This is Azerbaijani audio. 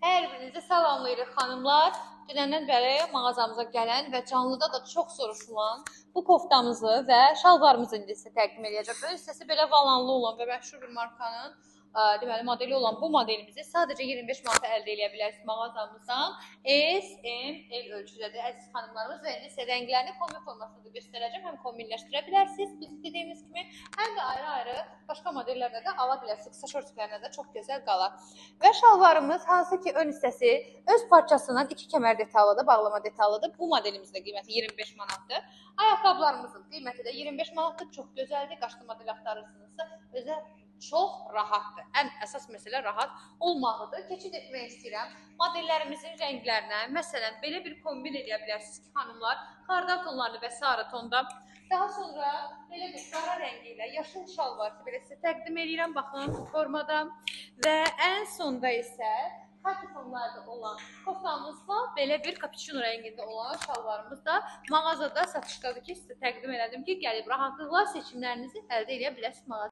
Hər birinizi salamlayırıq xanımlar. Dünəndən bəri mağazamıza gələn və canlıda da çox soruşulan bu koftamızı və şalvarımızı indi sizə təqdim edəcəm. Ön hissəsi belə valanlı olan və məşhur bir markanın deməli modeli olan bu modelimizi sadəcə 25 manata əldə edə bilərsiniz mağazamızdan. S, M, L ölçüdədir əziz xanımlarımız və indi sizə rənglərini kombi formasında da göstərəcəm. Həm kombinləşdirə bilərsiniz biz dediyimiz kimi, həm də ayrı-ayrı başqa modellərdə də ala bilərsiniz. Qısa şortiklərlə də çox gözəl qalar. Və şalvarımız hansı ki ön hissəsi öz parçasından iki kəmər detallıdır, bağlama detallıdır. Bu modelimizin də qiyməti 25 manatdır. Ayaqqabılarımızın qiyməti də 25 manatdır. Çox gözəldir. Qaşlı model axtarırsınızsa özə çox rahatdır. Ən əsas məsələ rahat olmağıdır. Keçid etmək istəyirəm modellərimizin rənglərinə. Məsələn, belə bir kombin edə bilərsiniz ki, xanımlar, xardal tonlarını və sarı tonda. Daha sonra belə bir qara rəngi ilə yaşıl şalvar ki, belə sizə təqdim edirəm. Baxın bu formada. Və ən sonda isə xaki tonlarda olan koftamızla belə bir kapuçino rəngində olan şalvarımız da mağazada satışdadır ki, sizə təqdim elədim ki, gəlib rahatlıqla seçimlərinizi əldə edə biləsiniz mağazada.